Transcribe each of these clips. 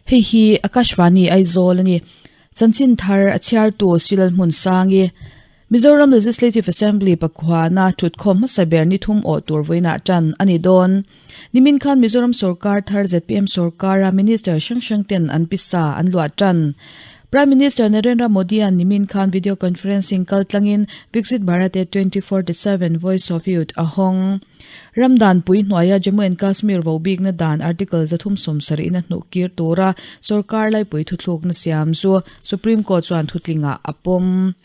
Hei hi Akashvani Aizawl a ni. Chanchin thar a chhiartu Silal Hmunsangi. Mizoram Legislative Assembly pakhuana thutkhawm hmasa ber ni thum awh tur vawiinah tan a ni dawn. Nimin khan Mizoram sorkar thar zpm sorkara Minister hrang hrang ten an pisa an luah tan. Prime Minister Narendra Modi-a'n nimin khan video conferencing kaltlangin Viksit Bharat 2047 Voice of Youth a hawng. Ram danpui hnuaia Jammu and Kashmir vobikna dan Article 370 ina hnuh kir tura sorkar laipui thuthlukna siam chu Supreme Court chuan thutlingah a pawm.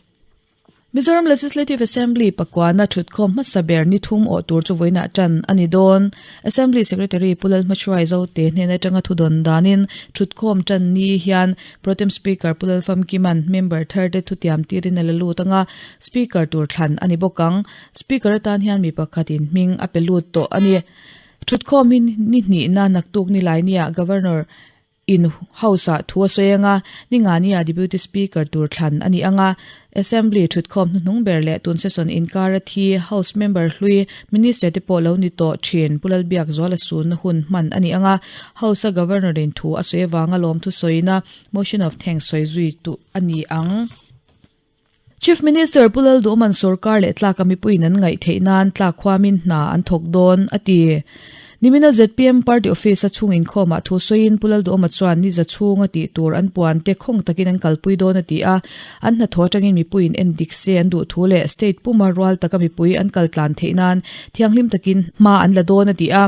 Mizoram Legislative Assembly pakuana thutkhawm hmasa ber ni thum awh tur chu vawiinah tan a ni dawn. Assembly Secretary Pu Lalhmachhuai Zote hnen atanga thudawn danin thutkhawm tan ni hian Protem Speaker Pu Lalfamkiman member tharte thutiam tirin a la lut anga Speaker tur thlan a ni bawk ang. Speaker atan hian mi pakhatin hming a pe lut tawh a ni. Thutkhawm hi ni hnihna naktuk ni lai nia Governor in House-ah thu a sawi anga Ningania Deputy Speaker tur thlan a ni anga Assembly thutkhawm hnuhnung ber leh tun session inkara thi House member hlui Minister te pawh lo ni tawh thin Pu Lalbiakzuala sunna hun hman a ni anga House-a Governor-in thu a sawi avanga lawmthu sawina Motion of Thanks sawi zui tu a ni ang. Chief Minister Pu Lalduhman sorkar leh tlaka mipuiin an ngaih theih nan tlak huamin hna an thawk dawn, a ti. Nimina zpm party office a chhung inkhawmah thu sawiin Pu Lalduhma chuan ni za chhunga tih tur an puan te khawng takin an kalpui dawn a ti a, an hnathawh atangin mipuiin en dik se an duh thu leh state puma rual taka mipui an kal tlan theih nan thianghlim takin hma an la dawn a ti a.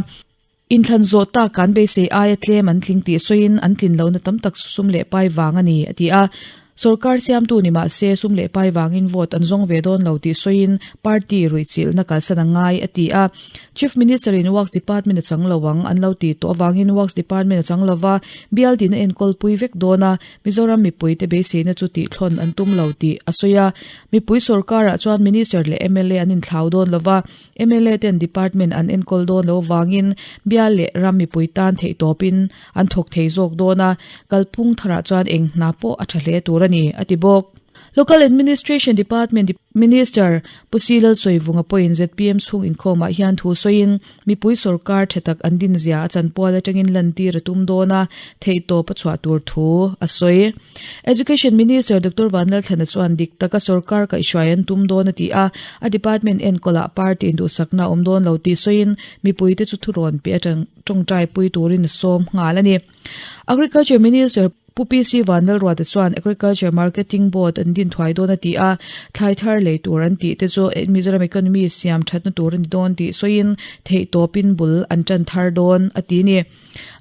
Inthlan zawh tak kan beisei aia tlem an tling tih sawiin an tlin lohna tam tak sum leh pai vang a ni, a ti a. Sorkar siamtu ni mah se sum leh pai vangin vote an zawng ve dawn lo tih sawiin party ruihchilhna kalsan a ngai, a ti a. Chief Minister-in Works Department a chang lo ang an lo tih tawh avangin Works Department a chang lova bial tin a enkawlpui vek dawn a, Mizoram mipuite beiseina chu tihthlawn an tum lo tih a sawi a. Mipui sorkarah chuan Minister leh mla an inthlau dawn lova, Mla ten department an enkawl dawn lo vangin bial leh ram mipui tan theihtawpin an thawk thei zawk dawn a, kalphung tharah chuan eng hna pawh a tha hle tur a ni, a ti bawk. Local Administration Department Minister Pu Si Lalsawivunga pawhin zpm chhung inkhawmah hian thu sawiin mipui sorkar tha tak an dinzia a chanpual atangin lantir a tum dawn a, theihtawp a chhuah tur thu a sawi. Education Minister Doctor Vanlalthlana chuan dik taka sorkar kaihhruai an tum dawn a ti a, a department enkawlah party induhsakna a awm dawn lo tih sawiin mipuite chu thurawn pe atang tawngtai pui turin a sawm nghal a ni. Agriculture Minister Pu PC Vanlalruata chuan Agriculture Marketing Board an din thuai dawn a ti a, thlai thar lei tur an tih te chu Mizoram economy siam thatna tur a ni dawn tih sawiin theihtawpin bul an tan thar dawn a ti a ni.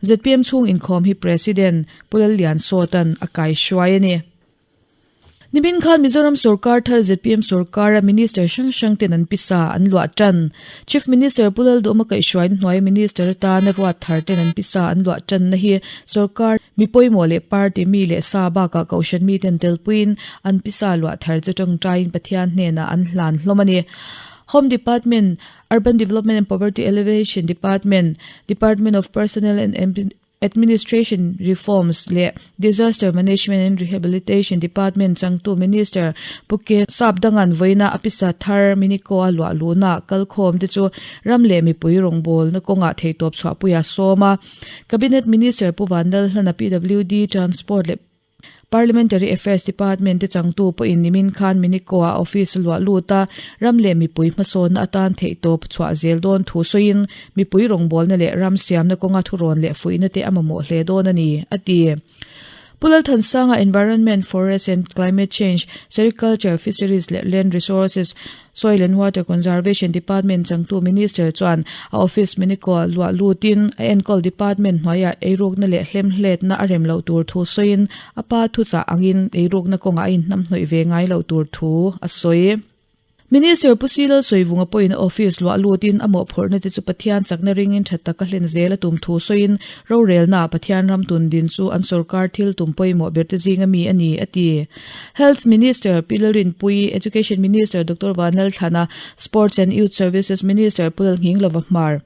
Zpm chhung inkhawm hi President Pu Lalliansawta'n a kaihruai a ni. Nimin khan Mizoram sorkar thar zpm sorkara Minister hrang hrang ten an pisa an luah tan. Chief Minister Pu Lalduhma kaihhruaina hnuaia Minister atana ruat thar ten an pisa an luah tanna hi sorkar mi pawimawh leh party mi leh sa bakah kohhran miten telpuiin an pisa luah thar chu tawngtaiin Pathian hnenah an hlan hlawm a ni. Home Department Urban Development and Poverty Alleviation Department, Department of Personnel and Administration Reforms leh Disaster Management and Rehabilitation Department changtu Minister Pu K. Sapdangan vawiina a pisa thar Miniko a luah luhna kalkhawm te chu ram leh mipui rawngbawlna kawngah theihtawp chhuahpuia sawm a. Cabinet Minister Pu Vanlalhlana PWD Transport leh Parliamentary Affairs Department te changtu pawhin nimin khan Minikoa office a luah lut a, ram leh mipui hmasawnna atan theihtawp chhuah zel dawn thu sawiin mipui rawngbawlna leh ram siamna kawnga thurawn leh fuihna te a mamawh hle dawn a ni, a ti. Pu Lalthansanga Environment, Forest and Climate Change, Sericulture, Fisheries leh Land Resources, Soil and Water Conservation Department changtu Minister chuan a office Miniko luah lutin a enkawl department hnuaiah eirukna leh hlemhletna a rem loh tur thu sawiin a pa thuchah angin eirukna kawngah a inhnamhnawih ve ngai loh tur thu a sawi. Minister Pu Silal Sawivunga pawhin a office luah lutin a mawhphurhna te chu Pathian chakna ringin tha taka hlen zel a tum thu sawiin rorelnaah Pathian ram tun din chu an sorkar thil tum pawimawh berte zinga mi a ni, a ti. Health Minister Pi Lalrinpuii, Education Minister Doctor Vanlalthlana, Sports and Youth Services Minister Pu Lalnghinglova Hmar,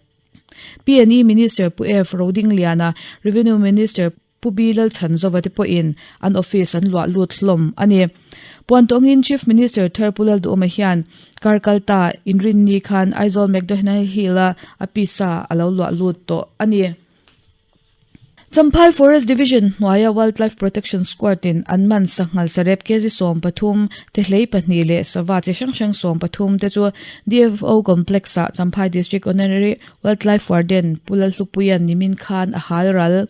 PNE Minister Pu F Rodingliana, Revenue Minister Pu B Lalchhanzova te pawhin an office an luah lut hlawm a ni. Puantawngin Chief Minister thar Pu Lalduhawma hian kar kalta inrinni khan Aizawl McDonald Hill-a a pisa a lo luah lut tawh a ni. Champhai Forest Division hnuaia Wildlife Protection Squad in an man sanghal sarep kg 13 te hlei pahnih leh sava chi hrang hrang 13 te chu DFO Complex ah Champhai District Honorary Wildlife Warden Pu Lalhlupuia'n nimin khan a hal ral.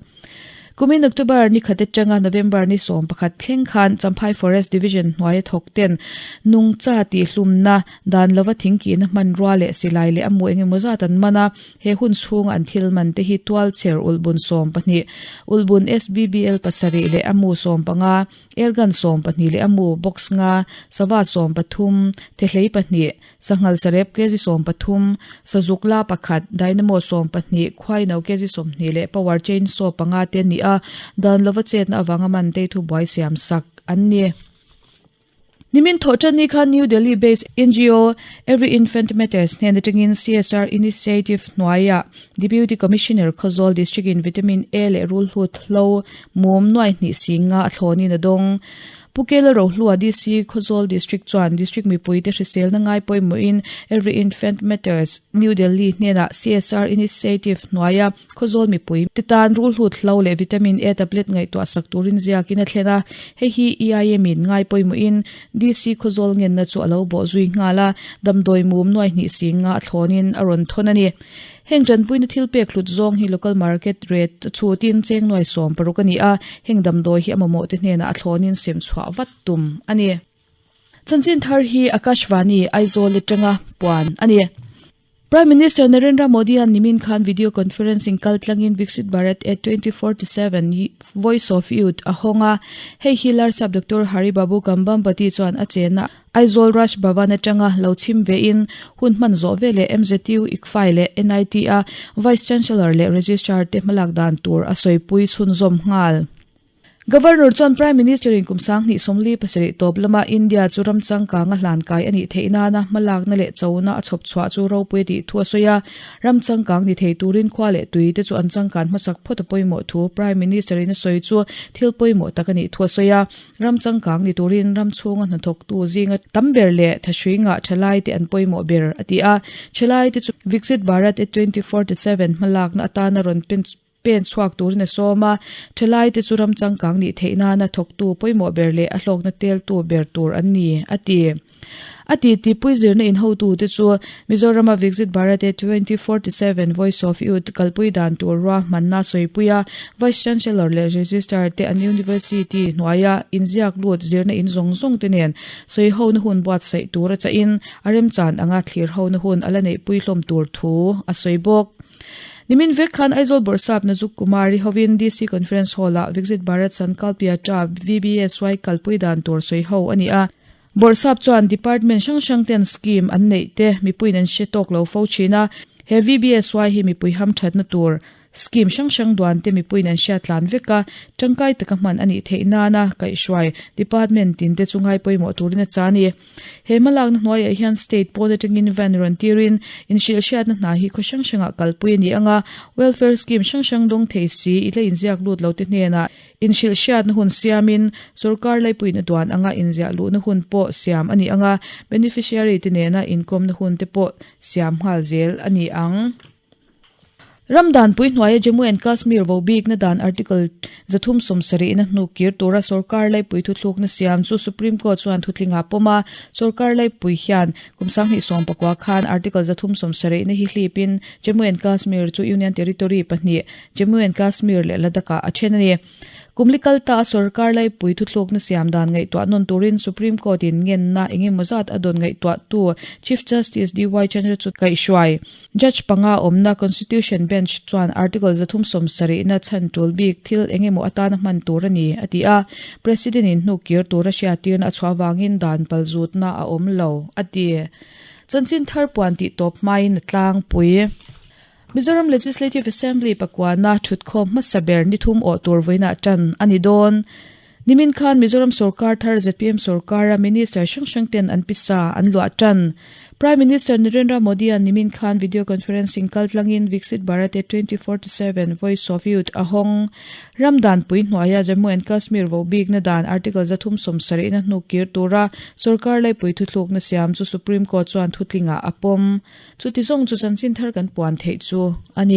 Kumin October ni khat atanga November ni 11 thleng khan Champhai Forest Division hnuaia thawk ten nungcha tihhlumna dan lova thingkihna hmanrua leh silai leh a mu engemaw zat an man a. He hun chhunga an thil man te hi tualchher ulhbun 12, ulhbun SBBL pasarih leh a mu 15, airgun 12 leh a mu box nga, sava 13, thehlei pahnih, sanghal sarep kg 13, sazuk la pakhat, dynamo 12, khuaino kg 20 leh power chainsaw panga te an ni a, dan lova chetna avanga man te thubuai siam sak an ni. Nimin thawhṭanni khan New Delhi based NGO Every Infant Matters hnen atangin CSR Initiative hnuaiah Deputy Commissioner Khawzawl District in Vitamin A leh rulhlut hlo mum nuai hnih si nga a thlawnin a dawng. Pu Kela Rohlua DC Khawzawl District chuan District mipuite hriselna ngai pawimawhin Every Infant Matters New Delhi hnenah CSR Initiative hnuaia Khawzawl mipui te tan rulhlut hlo leh Vitamin A tablet ngaihtuah sak turin ziakin a thlen a. Hei hi EIM in ngai pawimawhin DC Khawzawl ngenna chu a lo bawh zui nghal a, damdawi mum nuai hnih si nga a thlawnin a rawn thawn a ni. Heng tanpuina thil pek hlut zawng hi local market rate chhutin cheng nuai 60 a ni a, heng damdawi hi a mamawh te hnenah a thlawnin sem chhuah vat tum a ni. Chanchin thar hi Akashvani, Aizawl atanga puan a ni. Prime Minister Narendra Modi an nimin khan video conferencing kaltlangin Viksit Bharat at 2047 Voice of Youth a hawng a. Hei hi Larsap Doctor Hari Babu Kambhampati chuan a chenna Aizawl Raj Bhavan atanga lo chhim vein hun hman zawh veleh MZU, ICFAI leh NIT a Vice Chancellor leh Registrar te hmalak dan tur a sawipui chhunzawm nghal. Governor chuan Prime Minister in kum 2047 tawp lama India chu ram changkang a hlan kai a nih theih nana hmalakna leh chona a chhawp chhuah chu ropui a tih thu a sawi a. Ram changkang ni thei turin khua leh tui te chu an changkan hmasak phawt a pawimawh thu Prime Minister in a sawi chu thil pawimawh tak a nih thu a sawi a. Ram changkang ni turin ram chhunga hnathawktu zinga tam ber leh thahrui ngah thalai te an pawimawh ber a ti a. Thalai te chu Viksit Bharat at 2047 hmalakna atana rawn pen Pen chhuak turin a sawm a, thalai te chu ram changkang nih theih nana thawktu pawimawh ber leh a hlawkna teltu ber tur an ni, a ti. A ti ti pui zirna in hotute chu Mizorama Viksit Bharat 2047 Voice of Youth kalpui dan tur ruahmanna sawipui a, Vice Chancellor leh Registrar te an University hnuaia inziak lut zirna in zawng zawng te nen sawihona hun buatsaih tur a chahin a remchan anga thlirhona hun a la neihpui hlawm tur thu a sawi bawk. Nimin vek khan Aizawl Bawrhsap Nazuk Kumari hovin DC Conference Hall-ah Viksit Bharat Sankalp Yatra, VBSY, kalpui dan tur sawi ho a ni a. Bawrhsap chuan department hrang hrang ten scheme an neih te mipuiin an hre tawk lo fo thin a, he VBSY hi mipui hamthatna tur scheme hrang hrang duan te mipuiin an hriat tlan vek a, tangkai taka hman a nih theih nana kaihhruai department tin te chu ngai pawimawh turin a cha a ni. He hmalakna hnuaiah hian state pawn atangin van rawn tirin inhrilhhriatna hna hi khaw hrang hrangah kalpui a ni ang a, welfare scheme hrang hrang dawng thei si i la inziak lut lo te hnenah inhrilhhriatna hun siamin sorkar laipuiin a duan anga inziah luhna hun pawh siam a ni ang a, beneficiary te nena inkawmna hun te pawh siam nghal zel a ni ang. Ram danpui hnuaia Jammu and Kashmir vo bikna dan Article 370 na hnu kir tura sorkar laipui thuthlukna siam chu Supreme Court chuan thutlingah pawm a, sorkar laipui hian kum 2019 khan Article 370 na hi hlipin Jammu and Kashmir chu Union Territory pahnih Jammu and Kashmir leh Ladakh-ah a then a ni. Kumli kal ta a sorkar laipui thuthlukna siam dan ngaihtuah nawn turin Supreme Court in ngenna engemaw zat a dawn ngaihtuah tu Chief Justice DY Chandrachud kaihhruai. Judge panga awmna Constitution Bench chuan Article 370 na chhan tul bik thil engemaw atana hman tur a ni, a ti a. President in hnuk kir tura hriattirna a chhuah avangin dan palzutna a awm lo, a ti. Chanchin thar puan tih tawp hmain a tlangpui. Mizoram Legislative Assembly pakuana thutkhawm hmasa ber ni thum awh tur vawiinah tan a ni dawn. Nimin khan Mizoram sorkar thar zpm sorkara minister hrang hrang ten an pisa an luah tan. Prime Minister Narendra Modi an nimin khan video conferencing kaltlangin Viksit Bharat 2047 Voice of Youth a hawng. Ram danpui hnuaia Jammu and Kashmir vo bikna dan Article 370 na hnuk kir tura sorkar laipui thuthlukna siam chu Supreme Court chuan thutlingah a pawm. Chuti zawng chu chanchin thar kan puan theih chu a ni.